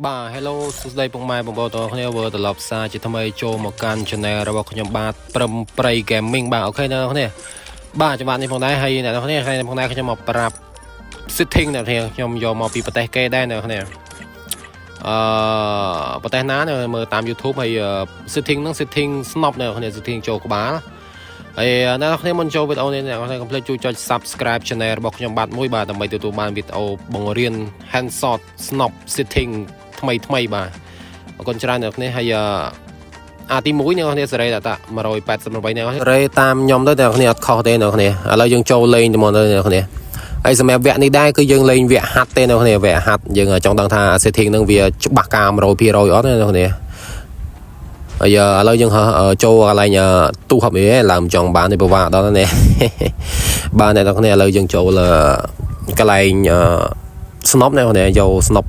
បាទ Hello សួស្តីពុកម៉ែបងប្អូនទាំងអស់គ្នាវិលត្រឡប់សារជាថ្មីចូលមកកាន់ Channel របស់ខ្ញុំបាទព្រឹមព្រៃ Gaming បាទ OK អ្នកនរគ្នាបាទច្បាប់នេះផងដែរហើយអ្នកនរគ្នាហើយផងដែរខ្ញុំមកប្រាប់ setting អ្នកនរគ្នាខ្ញុំយកមកពីប្រទេសគេដែរអ្នកនរគ្នាអឺប្រទេសណានៅមើលតាម YouTube ហើយ setting ហ្នឹង setting snob អ្នកនរគ្នា setting ចូលក្បាលហើយអ្នកនរគ្នាមុនចូលវីដេអូនេះអ្នកនរគ្នាកុំភ្លេចជួយចុច Subscribe Channel របស់ខ្ញុំបាទមួយបាទដើម្បីទទួលបានវីដេអូបង្រៀន Headshot Snob Setting ថ្មីថ្មីបាទអរគុណច្រើនអ្នកនរគ្នាហើយអាទី1អ្នកនរគ្នាសេរីតា188អ្នកនរគ្នាសេរីតាមខ្ញុំទៅអ្នកនរគ្នាអត់ខុសទេអ្នកនរគ្នាឥឡូវយើងចូលលេងទៅមកទៅអ្នកនរគ្នាហើយសម្រាប់វគ្គនេះដែរគឺយើងលេងវគ្គហាត់ទេអ្នកនរគ្នាវគ្គហាត់យើងចង់ដឹងថា setting ហ្នឹងវាច្បាស់ការ100%អត់ទេអ្នកនរគ្នាហើយឥឡូវយើងចូលកន្លែងទូហប់នេះឡើងចង់បានទេពិបាកដល់នេះបាទអ្នកនរគ្នាឥឡូវយើងចូលកន្លែង snob អ្នកនរគ្នាយក snob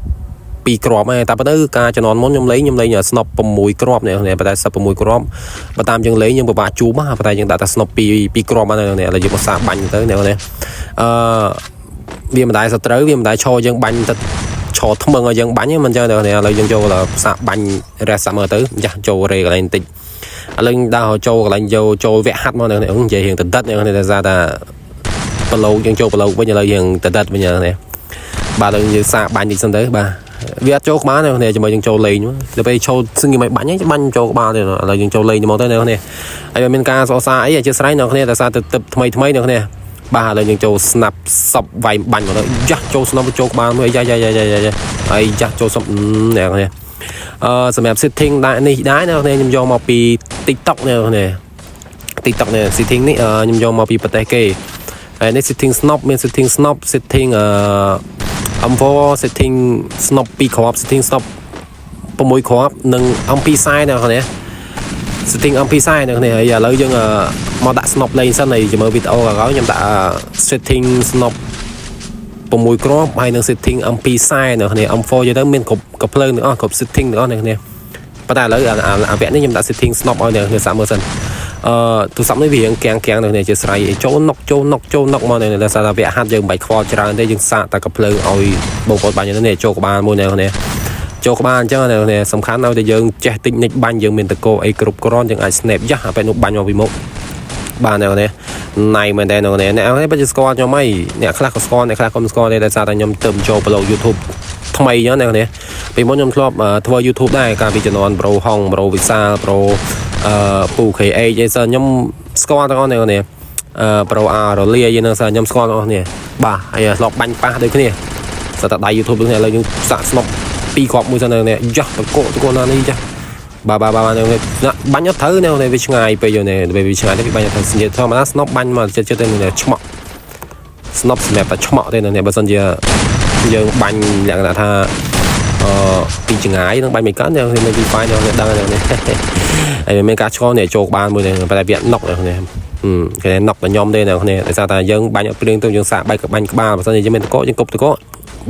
ពីរគ្រាប់ហ្នឹងតែប៉ុន្តែការជំនាន់មុនខ្ញុំលេងខ្ញុំលេង snob 6គ្រាប់នេះប៉ុន្តែ16គ្រាប់បើតាមយើងលេងយើងពិបាកជួបប៉ុន្តែយើងដាក់តែ snob 2 2គ្រាប់ហ្នឹងឥឡូវយើងមកសាបាញ់ទៅអ្នកនេះអឺវាមិនដែរសត្រូវវាមិនដែរឈរយើងបាញ់ទៅឈរថ្មឹងឲ្យយើងបាញ់មិនចឹងអ្នកនេះឥឡូវយើងចូលសាបាញ់រះសាមើទៅយ៉ាចូលរេកន្លែងបន្តិចឥឡូវដើរចូលកន្លែងយកចូលវគ្គហាត់មកអ្នកនេះនិយាយរៀងតដិតអ្នកនេះតែថាប្រឡូកយើងចូលប្រឡូកវិញឥឡូវយើងតដិតវិញនេះបាទឥឡូវយើងសាបាញ់តិចសិនទៅបាទវាអត់ចូលក្បាលទេគ្នាជាមួយយើងចូលលេងដល់ពេលចូលសឹងគេមិនបាញ់ទេបាញ់ចូលក្បាលទេឥឡូវយើងចូលលេងមកទៅអ្នកគ្នាហើយមានការសរសើរអីអធិស្ឋានអ្នកគ្នាតែសារទៅទឹកថ្មីថ្មីអ្នកគ្នាបាទឥឡូវយើងចូលស្នាប់សពវាយបាញ់មកទៅយ៉ាស់ចូលស្នាប់ចូលក្បាលមួយយ៉ាយ៉ាយ៉ាយ៉ាយ៉ាហើយយ៉ាស់ចូលសពអ្នកគ្នាអឺសម្រាប់ setting ដែរនេះដែរអ្នកគ្នាខ្ញុំយកមកពី TikTok អ្នកគ្នា TikTok នេះ setting នេះខ្ញុំយកមកពីប្រទេសគេហើយនេះ setting snob មាន setting snob setting អឺ M4 setting snob 2គ្រាប់ setting snob 6គ្រាប់និង MP40 អ្នកនរ setting MP40 អ្នកនរហើយឥឡូវយើងមកដាក់ snob លេងសិនហើយមើលវីដេអូក្រោយខ្ញុំដាក់ setting snob 6គ្រាប់ហើយនឹង setting MP40 អ្នកនរ M4 យទៅមានគ្រប់កំភ្លើងទាំងអស់គ្រប់ setting ទាំងអស់អ្នកនរប៉ុន្តែឥឡូវអាវគ្គនេះខ្ញុំដាក់ setting snob ឲ្យអ្នកនរសាកមើលសិនអឺទូរស័ព្ទនេះវារៀងកាំងកាំងនៅនេះជាស្រ័យចូលណុកចូលណុកចូលណុកមកនេះដោយសារតែវគ្គហាត់យើងមិនបាច់ខ្វល់ច្រើនទេយើងសាកតែកំភ្លើងឲ្យបងប្អូនបាញ់នេះចូលក្បាលមួយអ្នកនេះចូលក្បាលអញ្ចឹងអ្នកសំខាន់ឲ្យតែយើងចេះតិចនិចបាញ់យើងមានតកោអីគ្រប់គ្រាន់យើងអាច snap យ៉ាអាពេលនោះបាញ់មកពីមុខបាទអ្នកនេះណៃមែនតើអ្នកនេះអ្នកនេះបើជាស្គាល់ខ្ញុំហីអ្នកខ្លះក៏ស្គាល់អ្នកខ្លះក៏មិនស្គាល់ទេដោយសារតែខ្ញុំទៅចូលប្លុក YouTube ថ្មីអញ្ចឹងអ្នកនេះពីមុនខ្ញុំធ្លាប់ធ្វើ YouTube ដែរកាលពីជំនាន់ Bro ហុង Bro វិសាល Bro អឺពូ KH អីសើខ្ញុំស្គាល់ទាំងអស់អ្នកនេះអឺ Bro អារលាយហ្នឹងសើខ្ញុំស្គាល់ទាំងអស់គ្នាបាទហើយធ្លាប់បាញ់ប៉ះដូចគ្នាសតតែដៃ YouTube ដូចគ្នាឥឡូវយើងសាក់ស្នប់ពីរគ្រាប់មួយសិននេះយ៉ាតកតកណានេះយ៉ាបាទបាទបាទនេះបាញ់អត់ត្រូវនេះវាឆ្ងាយពេកនេះវាឆ្ងាយទេវាបាញ់អត់ត្រូវនិយាយធម្មតាស្នប់បាញ់មកចិត្តចិត្តទៅនេះឆ្មក់ស្នប់សម្រាប់តែឆ្មក់ទេនេះបើសិនជាយើងបាញ់លក្ខណៈថាអឺពីចងាយនឹងបាញ់មិនកើនេះមានពី file នេះដឹងនេះហើយមានការឆ្លងនេះចូលក្បាលមួយនេះប៉ុន្តែវាណុកនេះគេណុកតែខ្ញុំទេអ្នកគ្នាដោយសារតែយើងបាញ់អត់ព្រៀងទៅយើងសាកបែកបាញ់ក្បាលបើសិនជាយើងមានតកយើងគប់តក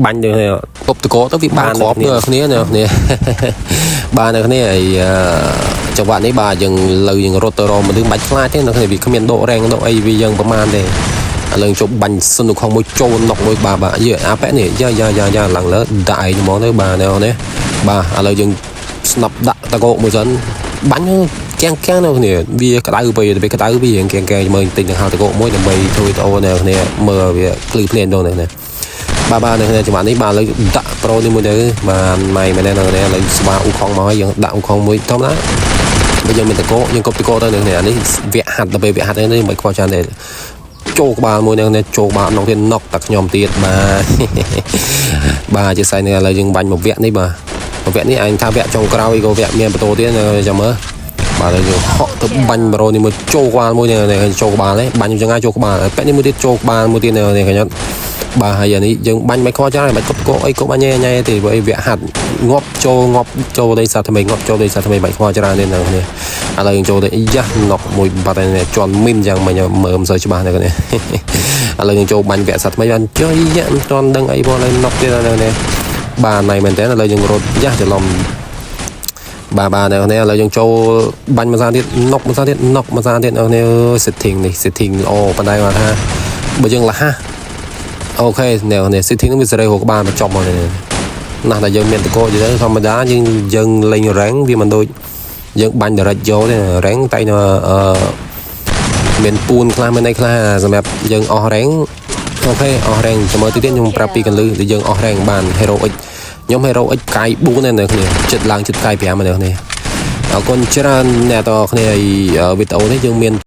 បាញ់ទៅគប់តកទៅវាបានគ្រាប់អ្នកគ្នាអ្នកគ្នាបាទអ្នកគ្នាហើយចង្វាក់នេះបាទយើងលើយើងរត់ទៅរមមនុស្សមិនបាច់ខ្លាចទេអ្នកគ្នាវាគ្មានដករែងដកអីវាយើងប្រហែលទេឥឡូវជប់បាញ់សិនខំមួយចូលណុកមួយបាទបាទយេអាប៉ែនេះយ៉ាយ៉ាយ៉ាយ៉ាឡើងលើដាក់ឯងហ្មងទៅបាទអ្នកនេះបាទឥឡូវយើងស្នប់ដាក់តកោមួយសិនបាញ់កៀងកៀងនៅគ្នាវាក្តៅពេកវាក្តៅវារៀងកៀងកៀងមើលតិចនឹងហៅតកោមួយដើម្បីធ្វើវីដេអូនៅគ្នាមើលវាភ្លឺភ្លានទៅនេះបាទបាទនៅចង្វាក់នេះបាទឥឡូវដាក់ប្រូនេះមួយទៅបាទម៉ៃមែនទេនៅនេះឥឡូវស្វាអ៊ូខងមកហើយយើងដាក់អ៊ូខងមួយធម្មតាបើយើងមានតកយើងគប់តកទៅនៅនេះអានេះវគ្គហាត់ដល់ពេលវគ្គហាត់នេះមិនខ្វល់ច្រើនទេចូលក្បាលមួយនេះចូលក្បាលណុកទៀតណុកតែខ្ញុំទៀតបាទបាទជាស្អីនេះឥឡូវយើងបាញ់មកវគ្គនេះបាទវគ្គនេះអញថាវគ្គចុងក្រោយក៏វគ្គមានបន្ទោទៀតចាំមើលបាទយើងហក់ទៅបាញ់ប្រូនេះមួយចូលក្បាលមួយនេះចូលក្បាលទេបាញ់ចង្ងាយចូលក្បាលពាក់នេះមួយទៀតចូលក្បាលមួយទៀតនេះកញ្ញាបាទហើយអានេះយើងបាញ់មិនខ្វល់ច្រើនមិនគប់គោអីគប់អញញ៉ៃទេព្រោះអីវគ្គហាត់ងាប់ចូលងាប់ចូលលេងសាថ្មីងាប់ចូលលេងសាថ្មីបាច់ខ្វល់ច្រើនទេនៅនេះឥឡូវយើងចូលទៅយ៉ាណុកមួយបាត់ហើយជន់មីនយ៉ាងមិញមើលមិនសូវច្បាស់នេះនេះឥឡូវយើងចូលបាញ់វគ្គសាថ្មីបានចុយយ៉ាមិនទាន់ដឹងអីផងឥឡូវណុកទៀតនៅនេះបាទណៃមែនតើឥឡូវយើងរត់យ៉ាច្រឡំបាទបាទអ្នកនេះឥឡូវយើងចូលបាញ់មួយសាទៀតណុកមួយសាទៀតណុកមួយសាទៀតអ្នកនេះ setting នេះ setting ល្អប៉ុន្តែគាត់ថាបើយើងលះ OK អ្នកនេះ setting នឹងវាសេរីរកក្បាលមកចប់មកនេះ ណាស់តែយើងមានតកយទៅធម្មតាយើងយើងលេង rank វាមិនដូចយើងបាញ់ direct យកទេ rank តែអឺមានពួនខ្លះមានអីខ្លះសម្រាប់យើងអស់ rank OK អស់ rank ចាំមើលទីទៀតខ្ញុំប្រាប់ពីកលឹះដែលយើងអស់ rank បាន Hero X ខ្ញុំ Hero X ផ្កាយ4ណាអ្នកគ្នាចិត្តឡើងចិត្តផ្កាយ5ណាអ្នកគ្នាអរគុណច្រើនអ្នកតគ្នាវីដេអូនេះយើងមាន